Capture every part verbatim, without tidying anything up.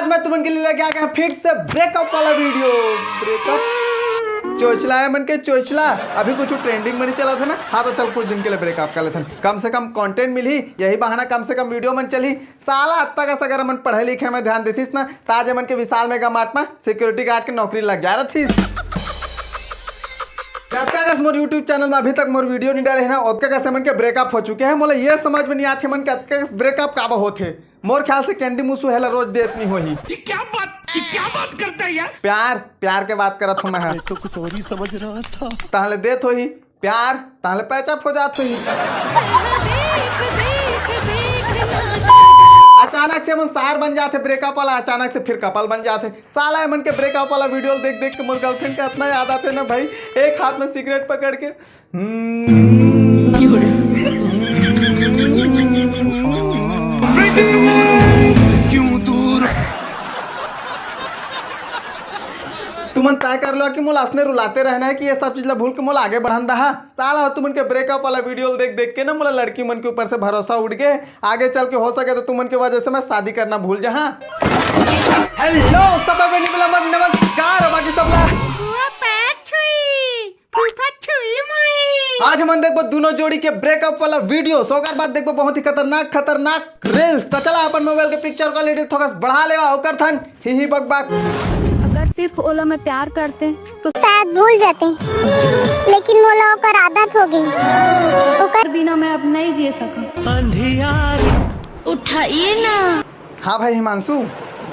मैं तुमन के लिए लेके आ गया फिर से ब्रेकअप वाला वीडियो। ब्रेकअप चोचला है मन के चोचला। अभी कुछ ट्रेंडिंग में नहीं चला था ना। हाँ, तो चल, कुछ दिन के लिए ब्रेकअप कर लेथन। कम से कम कंटेंट मिलही, यही बहाना कम से कम वीडियो मन चलही। साला, अत्ता कस अगर मन पढ़े लिखे में ध्यान देथिस ना, त आज मन के विशाल मेगा मार्ट में सिक्योरिटी गार्ड के नौकरी लग जा रथिस। जतका कस मोर YouTube चैनल में अभी तक मोर वीडियो नहीं डाले है ना, ओतका कस मन के ब्रेकअप हो चुके हैं। मोला ये समझ में नहीं आथे मन के अतका कस ब्रेकअप काबर होथे। मोर ख्याल से कैंडी मुसु हेला रोज देत नहीं होही। ये क्या बात, ये क्या बात करता है यार? प्यार, प्यार के बात करत हूँ मैं। मैं तो कुछ और ही समझ रहा था। ताहले देत होही प्यार, ताहले पैचअप हो जात होही। अचानक से मन सार बन जाथे ब्रेकअप वाला, अचानक से फिर कपल बन जाथे। साला, एमन के ब्रेकअप वाला वीडियो देख देख के मोर गर्लफ्रेंड के इतना याद आथे ना भाई, एक हाथ में सिगरेट पकड़ के। हम्म। तुमन तय कर लो कि मोला असने रुलाते रहना है कि ये सब चीज ला भूल के मोला आगे बढ़न दहा। साला, तुमन के ब्रेकअप वाला वीडियो देख देख के ना मोला लड़की मन के ऊपर से भरोसा उठ गए। आगे चल के हो सके तो तुमन के वजह से मैं शादी करना भूल जहा। हेलो सब बेनी वाला मन, नमस्कार। बाकी सब ला फूफा पैर छुई, फूफा छुई मुई। आज हमन देखबो दोनों जोड़ी के ब्रेकअप वाला वीडियो। ओकर बाद देखबो बहुत ही खतरनाक खतरनाक रील्स। तो चला अपन मोबाइल के पिक्चर क्वालिटी थोड़ा बढ़ा लेवा, ओकर थन ही ही बक बक। अगर सिर्फ ओला मैं प्यार करते तो शायद भूल जाते, लेकिन मोला ओकर आदत हो गई। ओकर बिना मैं अब नहीं जी सकूं। उठाइए ना। हाँ भाई हिमांशु,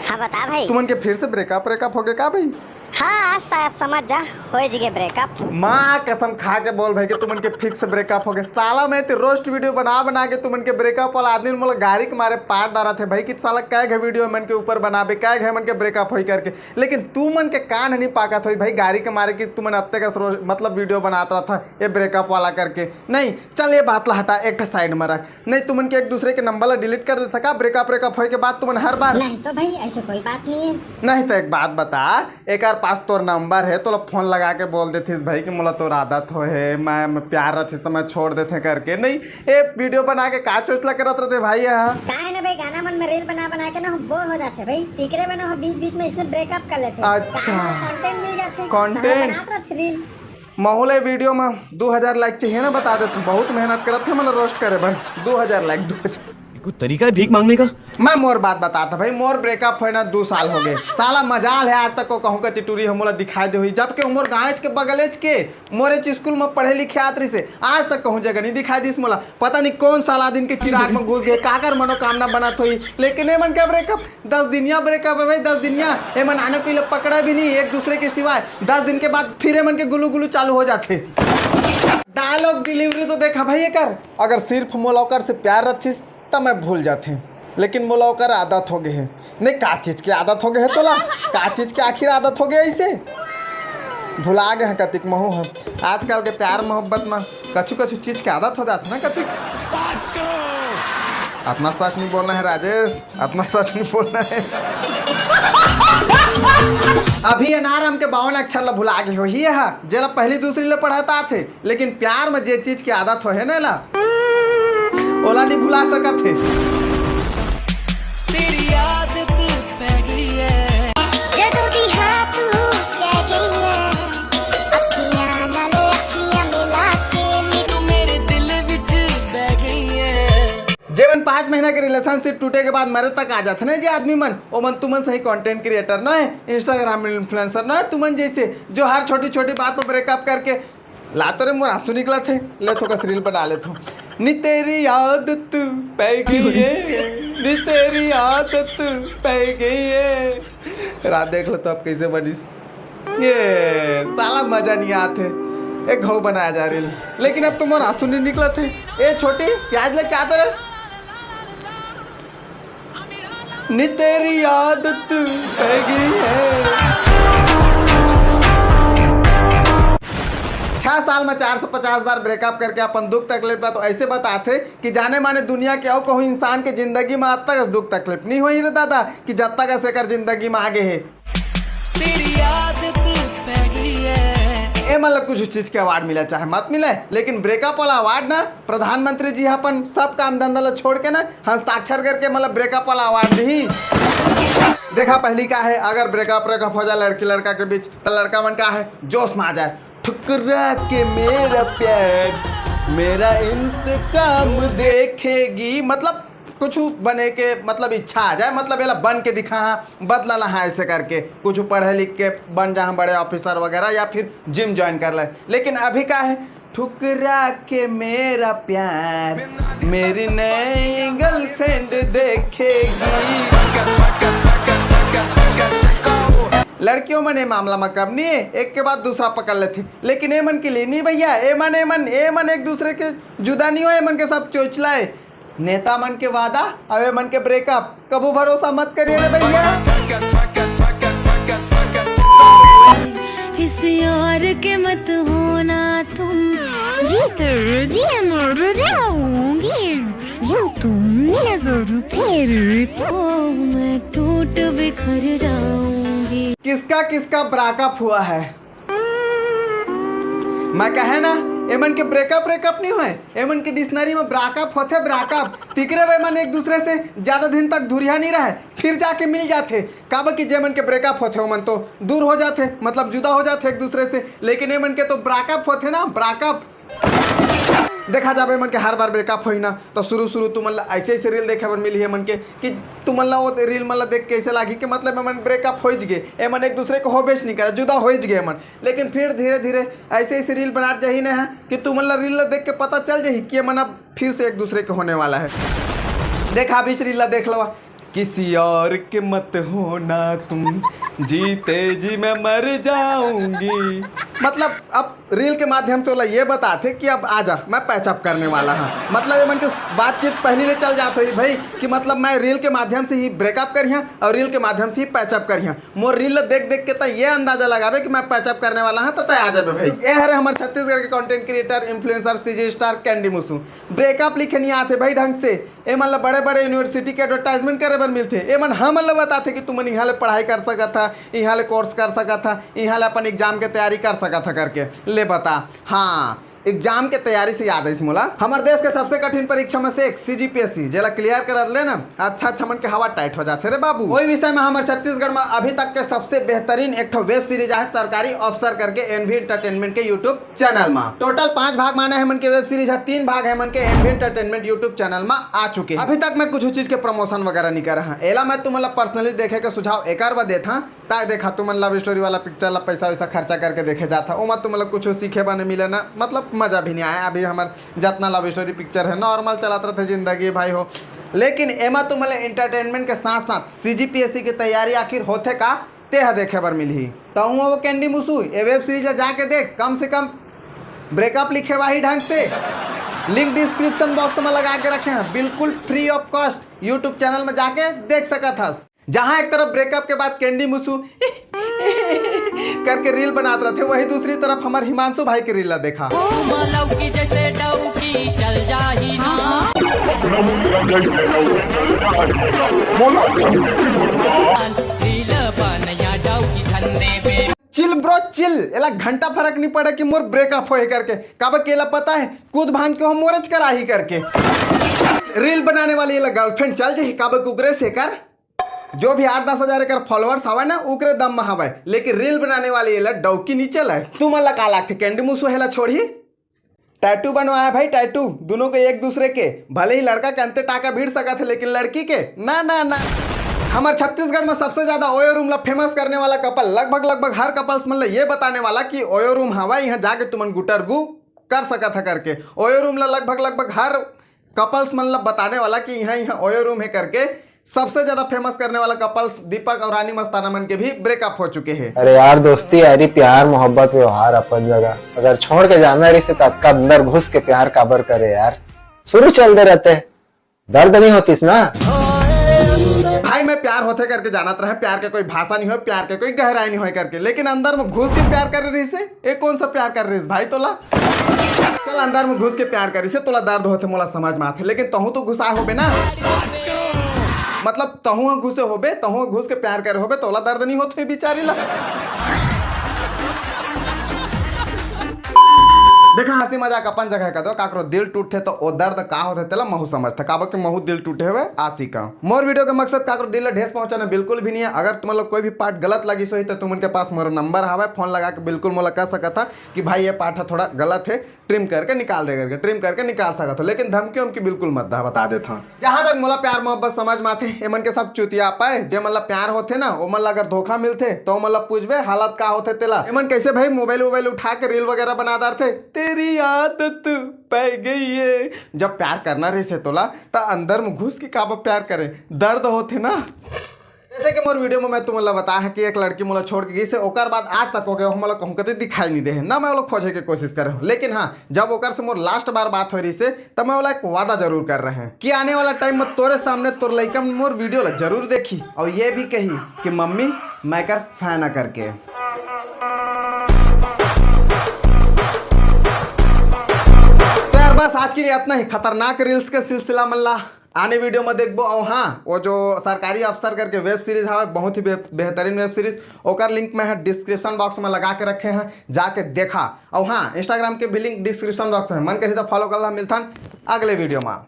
हाँ बता भाई। तुमन के फिर से ब्रेकअप ब्रेकअप हो गए का भाई? हाँ, स-, समझ जा, हो जगे ब्रेकअप। माँ कसम खा के बोल भाई कि तुमन के फिक्स ब्रेकअप हो गए। साला मैं ते रोस्ट वीडियो बना बना के तुमन के ब्रेकअप वाला आदमी मोला गारी के मारे पार डारा थे भाई कि साला कै घे वीडियो मन के ऊपर बनाबे, कै घे मन के ब्रेकअप होई करके। लेकिन तुमन के कान नहीं पाकत होई भाई गारी के मारे कि तुमन अत्ते का रोज मतलब वीडियो बनात रहा था ये ब्रेकअप वाला करके। नहीं, चल ये बात ला हटा, एक ठे साइड में रख। नहीं, तुमन के एक दूसरे के नंबर ला डिलीट कर देता का? ब्रेकअप ब्रेकअप होए के बाद तुमन हर बार नहीं तो भाई, ऐसे कोई बात नहीं है। नहीं तो एक बात बता, एकर पास तोर नंबर है, तोला फोन लगा के बोल देथिस भाई कि मोला तोर आदत हो है, मैं, मैं प्यार रथिस तो मैं छोड़ देथे करके। नहीं, ए वीडियो बना के का चोचला करत रहते भाई यहाँ? का है ना भाई, गाना मन में रील बना बना के ना हम बोर हो जाते भाई। टिकरे में ना हम बीच बीच में इसमें ब्रेकअप कर लेते। अच्छा। कंटेंट मिल जाते। Content? बनात रहते रील। महू ला ये वीडियो में दो हज़ार लाइक चाहिए ना, बता देते, बहुत मेहनत करत है मतलब रोस्ट करे बर। दो हज़ार लाइक, दो हज़ार। ये कोई तरीका है भीख मांगने का? मैं मोर बात बताता भाई, मोर ब्रेकअप होए ना दो साल हो गए। साला मजाल है आज तक को कहूँ कति टूरी हमोला दिखाई दे हुई, जबकि हमोर गाँव के बगलेच के मोरे स्कूल में पढ़े लिखे आत रही से, आज तक कहूँ जगह नहीं दिखाई दिस मोला। पता नहीं कौन साला दिन के चिराग में घुस गए, काकर मनोकामना बनत होई। लेकिन ये मन के ब्रेकअप दस दिनिया ब्रेकअप है भाई, दस दिनिया। एमन आने कोई ला पकड़ा भी नहीं एक दूसरे के सिवाय। दस दिन के बाद फिर एमन के गुलू गुलू चालू हो जाथे। डायलॉग डिलीवरी तो देखा भाई एकर, अगर सिर्फ मोला ओकर से प्यार रथिस त मैं भूल जाथे, लेकिन मोला ओकर आदत हो गए है। नहीं, का चीज के आदत हो गए है तोला? का चीज के आखिर आदत हो गए ऐसे? भुला गए हैं कतिक महू ह। आजकल के प्यार मोहब्बत में कछु कछु चीज के आदत हो जाथे ना कतिक। अतना सच नहीं बोलना है राजेश, अतना सच नहीं बोलना है। अभी एन आर एम के बावन अक्षर ला भुला गए हो ही है, जेला पहली दूसरी ले पढ़त आथे, लेकिन प्यार में जे चीज की आदत हो है ना ला, ओला नहीं भुला सकत है। तेरी आदत पै गई है। जदों दी हाँ तू कह गई है, अखियां नाल अखियां मिला के नी। तू मेरे दिल विच बह गई है। जेमन पाँच महीना के रिलेशनशिप टूटे के बाद मरे तक आ जाथे ना जे आदमी मन, ओमन तुमन सही कंटेंट क्रिएटर न है, इंस्टाग्राम इन्फ्लुएंसर न है, तुमन जैसे जो हर छोटी छोटी बात पर ब्रेकअप करके ला तो रे मोर आंसू निकलत हे, ले थोकस रील बना लेथों। नी तेरी आदत पै गई है, नी तेरी आदत पै गई है। रात देख लो तो अब कैसे बनिस। ये साला मजा नहीं आते। एक घाव बनाया जा रील, लेकिन अब तो मोर आंसू नहीं निकलत हे। ए छोटी, प्याज लेके आते रे। नी तेरी आदत पै गई है। छह साल में चार सौ पचास बार ब्रेकअप करके अपन दुख तकलीफ ला तो ऐसे बताथे कि जाने माने दुनिया के अउ कहूँ इंसान के जिंदगी में अतका दुख तकलीफ नहीं होई रे दादा कि जतका से एकर जिंदगी में आगे है। तेरी आदत पै गई है। ए, मतलब कुछ चीज के अवार्ड मिले चाहे मत मिले, लेकिन ब्रेकअप वाला अवार्ड ना, प्रधानमंत्री जी अपन सब काम धंधा ला छोड़ के ना हस्ताक्षर करके मतलब ब्रेकअप वाला अवार्ड दी। देखा पहली का है, अगर ब्रेकअप ब्रेकअप हो जाए लड़की लड़का के बीच, तो लड़का मन का है, जोश में आ जाए, ठुकरा के मेरा प्यार, मेरा इंतकाम देखेगी, मतलब कुछ बने के मतलब इच्छा आ जाए, मतलब एला बन के दिखा, हाँ, बदला ला, हाँ, ऐसे करके कुछ पढ़े लिख के बन जा, हाँ, बड़े ऑफिसर वगैरह, या फिर जिम ज्वाइन कर ले। लेकिन अभी का है, ठुकरा के मेरा प्यार, मेरी नई गर्लफ्रेंड देखेगी। लड़कियों मन ए मामला में कम नहीं है, एक के बाद दूसरा पकड़ लेते, लेकिन ए मन के लिए नहीं भैया। ए मन ए मन ए मन एक दूसरे के जुदा नहीं हो, ए मन के सब चोचला है। नेता मन के वादा, अबे मन के ब्रेकअप, कभू भरोसा मत करिए रे भैया। इस यार के मत होना तुम। जी तो जी मर जाऊंगी, जो तुम नजर फेरे तो मैं टूट बिखर जाऊंगी। किसका किसका ब्रेकअप हुआ है? मैं कहे ना, एमन के ब्रेकअप ब्रेकअप नहीं होए, एमन के डिक्शनरी में ब्रेकअप होथे, ब्रेकअप। तिकरे वे मन एक दूसरे से ज्यादा दिन तक दूरिया नहीं रहे, फिर जाके मिल जाथे। काबर कि जेमन के ब्रेकअप होथे ओमन तो दूर हो जाथे, मतलब जुदा हो जाथे एक दूसरे से, लेकिन एमन के तो ब्रेकअप होथे ना, ब्रेकअप। देखा जाबे एमन के हर बार ब्रेकअप होही ना, तो शुरू शुरू तुमन ला ऐसे ऐसे रील देखे बर मिलही एमन के कि तुमन ला वो रील मन ला देख कैसे लागी कि मतलब एमन ब्रेकअप होइच गे, एमन एक दूसरे को होबेच नहीं करे, जुदा होइच गे एमन। लेकिन फिर धीरे धीरे ऐसे ऐसे रील बनात जाही ना कि तुमन ला रील ला देख के पता चल जाही कि एमन अब फिर से एक दूसरे के होने वाला है। देखा बीच रील ला देख लवा, किसी और के मत होना तुम, जीते जी मैं मर जाऊंगी। मतलब अब रील के माध्यम से ओला ये बताथे कि अब आजा, मैं पैचअप करने वाला हाँ। मतलब एमन के बातचीत पहली ले चल जात होही भाई कि मतलब मैं रील के माध्यम से ही ब्रेकअप करिहा और रील के माध्यम से ही पैचअप करिहा। मोर रील देख देख के तैं ये अंदाजा लगाबे कि मैं पैचअप करने वाला हाँ, तो तैं आ जाबे भाई। ये हरे हमर छत्तीसगढ़ के content creator, influencer, CG star candy मुसु। ब्रेकअप लिखे नहीं आथे भाई ढंग से। एमन ला बड़े बड़े यूनिवर्सिटी के एडवर्टाइजमेंट करे बर मिलथे। एमन हमन ला बताथे कि तुमन इहाँ ले पढ़ाई कर सकत हा, इहाँ ले कोर्स कर सकत हा, इहाँ ले अपन एग्जाम के तैयारी कर सकत हा करके। ले बता, हाँ, एग्जाम के तैयारी से याद आइस मोला, हमर देश के सबसे कठिन परीक्षा में से एक सीजीपीएससी, जेला क्लियर करत ले ना अच्छा अच्छा मन के हवा टाइट हो जाथे रे बाबू। वही विषय में हमर छत्तीसगढ़ में अभी तक के सबसे बेहतरीन एक ठो वेब सीरीज आहे सरकारी अफसर करके एनवी एंटरटेनमेंट के यूट्यूब चैनल में। टोटल पांच भाग माने हे मन के वेब सीरीज है, तीन भाग है मन के एनवी एंटरटेनमेंट यूट्यूब चैनल में आ चुके हैं। अभी तक मैं कुछ चीज के प्रमोशन वगैरह नहीं करे हाँ, एला मैं तुमन ला पर्सनली देखे के सुझाव एकर बर देत हाँ। ताकि देखा तुमन लव स्टोरी वाला पिक्चर ला पैसा वैसा खर्चा करके देखे जात हा, ओमा तुमन ला कुछ सीखे बर नहीं मिले ना, मतलब मजा भी नहीं आया। अभी हमर जितना लव स्टोरी पिक्चर है नॉर्मल चलत रहते जिंदगी भाई हो, लेकिन एमा तुमन ला एंटरटेनमेंट के साथ साथ सीजीपीएससी की तैयारी आखिर होथे का, तेहा देखे बर मिलही। तहूँ वो कैंडी मुसु, ये वेब सीरीज ला जाके देख, कम से कम ब्रेकअप लिखे वाही ढंग से। लिंक डिस्क्रिप्शन बॉक्स में लगा के रखे हैं, बिल्कुल free of cost YouTube channel में जाके देख सकत हस। जहाँ एक तरफ ब्रेकअप के बाद कैंडी मुसु करके रील बनात रहथे, वही दूसरी तरफ हमर हिमांशु भाई के रील ला देखा। लौकी जैसे डौकी चल जाही ना। रील बनया डौकी धंधे में। चिल ब्रो चिल, एला घंटा फर्क नहीं पड़े कि मोर ब्रेकअप होए करके। काबर के एला पता है, कूद भांज के हो मोरच कराही करके। रील बनाने वाली एला गर्लफ्रेंड चल जाही, काबर के उगरे से कर जो भी आठ दस हजार एकर फॉलोअर्स हवय ना, उकरे दम में हवय, लेकिन रील बनाने वाली एला डौकी नहीं चलय। तुमन ला का लागथे, कैंडी मुसु हेला छोड़ही? टैटू बनवाया भाई, टैटू दोनों के एक दूसरे के। भले ही लड़का के अंते टाका भिड़ सकत है, लेकिन लड़की के ना, ना, ना। हमर छत्तीसगढ़ में सबसे ज्यादा ओयो रूम ला फेमस करने वाला कपल, लगभग, लगभग हर कपल्स मन ला ये बताने वाला कि ओयो रूम हवय, यहाँ जाके तुमन गुटरगु कर सकत है करके। ओयो रूम ला लगभग, लगभग हर कपल्स मन ला बताने वाला कि यहाँ, यहाँ ओयो रूम है करके। सबसे ज्यादा फेमस करने वाला कपल्स दीपक और रानी मस्ताना मन के भी ब्रेकअप हो चुके हैं। अरे यार, दोस्ती यारी, प्यार, मोहब्बत, व्यवहार अपन जगह। अगर छोड़ के जाना रहिस, त अतका अंदर घुस के प्यार काबर करे यार? शुरू चल दे रहते, दर्द नहीं होतिस ना। भाई, मैं प्यार होथे करके जानत रहे, प्यार के कोई भाषा नहीं होय, प्यार के कोई गहराई नहीं होय करके, लेकिन अंदर में घुस के प्यार करे रहिस हे। ए कौन सा प्यार करे रहिस भाई तोला? चल, अंदर में घुस के प्यार करे से तोला दर्द होथे, मोला समझ में आथे, लेकिन तहूँ तो घुसाए होबे ना। मतलब तहूँ ह घुसे होबे, तहूँ ह घुस के प्यार करे होबे, तोला दर्द नहीं होथे बिचारी ला। देखा, हंसी मजाक अपन जगह का दो, काकरो दिल टूटे तो ओ दर्द का होथे तेला महू समझथे, काबर कि महू दिल टूटे हवे आशिक हंव। मोर video के मकसद काकरो दिल ला ठेस पहुंचाना बिल्कुल भी नहीं है। अगर तुमन ला कोई भी part गलत लगिस होही तो तुमन के पास मोर number हवय, phone लगा के बिल्कुल मोला कह सकत हा कि भाई ये part ह थोड़ा गलत है, trim करके निकाल दे करके, trim करके निकाल सकत हो, लेकिन धमकी उमकी बिल्कुल मत दा, बता देत हंव। जहां तक मोला प्यार मोहब्बत समझ में आथे, एमन के सब चुतिया पाए, जे मन ला प्यार होथे ना, ओमन ला अगर धोखा मिलथे, तो ओमन ला पूछबे हालत का होथे तेला। एमन कैसे भाई mobile वोबाइल उठा के reel वगैरह बना डारथे, तेरी आदत पै गई है। जब प्यार करना रहिसे तोला, त अंदर में घुस के काबर प्यार करे, दर्द होथे ना। जैसे कि मोर video में मैं तुमन ला बताए हंव कि एक लड़की मोला छोड़ के गिस हे, ओकर बाद आज तक हो गए, मोला कहूं कते दिखाई नहीं दे हे, ना मैं ओला खोजे के कोशिश करे हंव। लेकिन हाँ, जब ओकर से मोर last बार बात होए रहिस हे, तब मैं ओला एक वादा जरूर करे रहेंव कि आने वाला time में तोरे सामने तोर लइका मोर video ला जरूर देखही और ये भी कही कि मम्मी मैं कर fan आ करके। तो यार बस आज के लिए इतना ही। खतरनाक reels के सिलसिला मन ला आने video में देखबो। और हाँ, वो जो सरकारी अफसर करके web series हवे, बहुत ही बे-, बेहतरीन web series, ओकर link मैं ह description box में लगा के रखे हंव, जाके देखा। और हाँ, Instagram के भी link description box में, मन करही त follow कर ला। मिलथन अगले video में।